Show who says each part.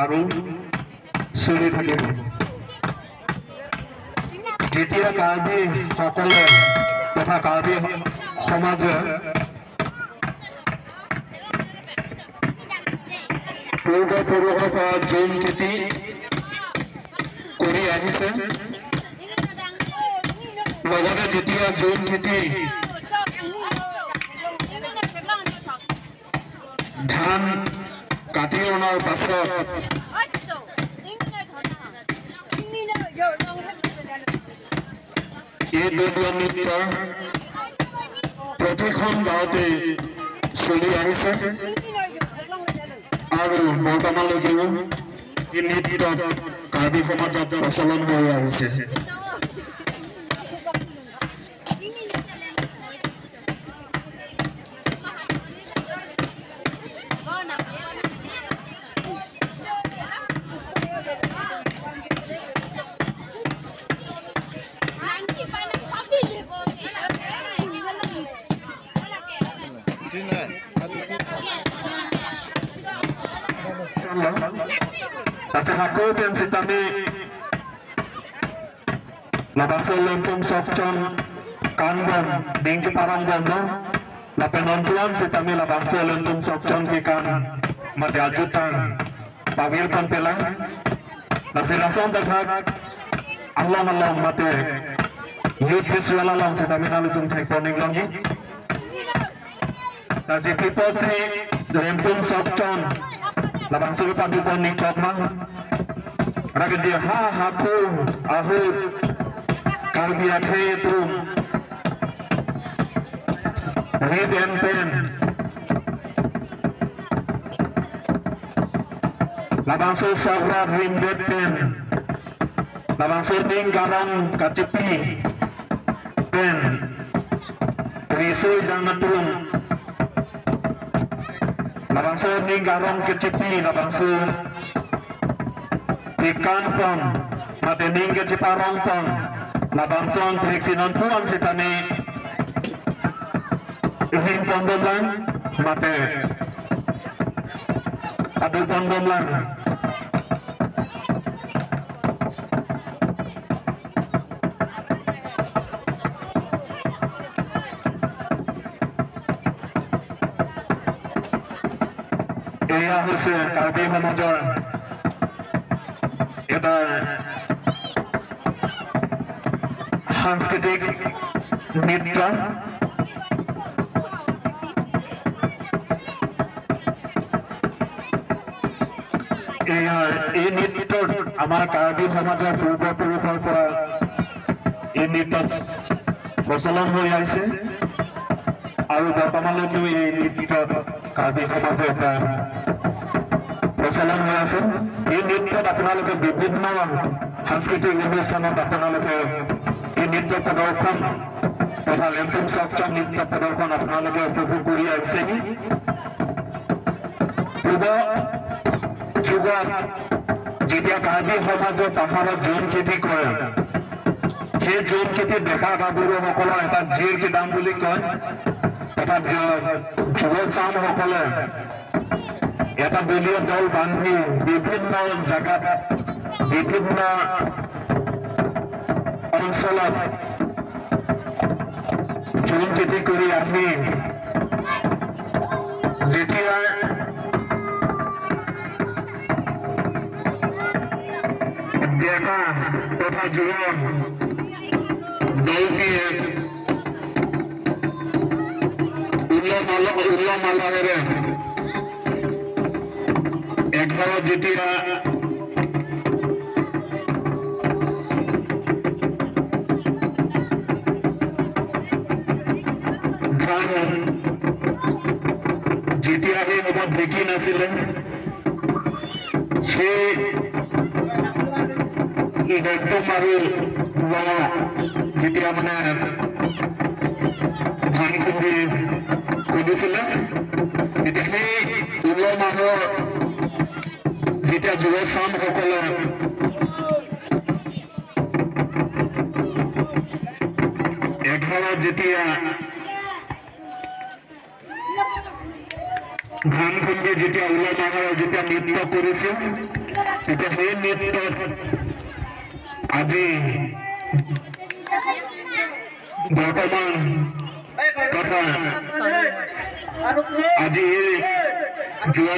Speaker 1: আৰু চলি থাকিব। যেতিয়া কাৰ্বিসকলে তথা কাৰ্বি সমাজে পূৰ্বপুৰুষৰ পৰা জুম খেতি কৰি আহিছে, লগতে যেতিয়া জুম খেতি ধান কাটি অনাৰ পাছত এই দলীয় নৃত্য প্ৰতিখন গাঁৱতে চলি আহিছে আৰু বৰ্তমানলৈকেও এই নৃত্যত কাৰ্বি সমাজত প্ৰচলন হৈ আহিছে। Hakoten si tami labangso lempum sokchon kanbon dingki parang bondo la penontuan si tami labangso lempum sokchon ki kan mate ajutan pawil pantelang la silason daghak Allah Allah mate youth festival along si tami nalutung thek poning longi la si pipotri lempum sokchon labangso padu poning kokma Ragdi ha haku ahu karbi akhe tum red and pen labangso sagra rim red pen labangso ding garang kacipi pen risu jang natum labangso ding garang kacipi labangso ikan pon matening ke ciparong pon labangson triksinon puan sitani ring pon domlang mate adu pon domlang এয়া হৈছে কাৰ্বি সমাজৰ এটা সাংস্কৃতিক নৃত্য। এই নৃত্যত আমাৰ কাৰ্বি সমাজৰ পূৰ্বপুৰুষৰ পৰা এই নৃত্য প্ৰচলন হৈ আহিছে আৰু বৰ্তমানলৈকেও এই নৃত্যত কাৰ্বি সমাজৰ এটা প্ৰচলন হৈ আছে। এই নৃত্যত আপোনালোকে বিভিন্ন সাংস্কৃতিক অনুষ্ঠানত আপোনালোকে এই নৃত্য প্ৰদৰ্শন তথা লেম্পুং চকচং নৃত্য প্ৰদৰ্শন আপোনালোকে উপভোগ কৰি আহিছে। পূৰ্ব যুগত যেতিয়া কাৰ্বি সমাজৰ পাহাৰত জুম খেতি কৰে, সেই জুম খেতি ডেকা গাভৰুসকলৰ এটা জিৰ কিদাম বুলি কয় তথা যুৱচামসকলে এটা দলীয় দল বান্ধি বিভিন্ন জায়গাত বিভিন্ন অঞ্চলত জুম খেতি কৰি আহি যেতিয়া ডেকা তথা যুৱ দলটিয়ে উল্লাহ মালাহেৰে এঘাৰ যেতিয়া ধান যেতিয়া সেই সময়ত ঢেঁকী নাছিলে, সেই একদম আৰু যেতিয়া মানে ধান খুন্দি খুন্দিছিলে, তেতিয়া সেই উল্লাহ মাহৰ যেতিয়া যুৱচামসকলে এঘৰত যেতিয়া ধান খুন্দি যেতিয়া উল্লাহ মাহৰ যেতিয়া নৃত্য কৰিছিল, তেতিয়া সেই নৃত্যত আজি বৰ্তমান তথা আজি এই যোৱা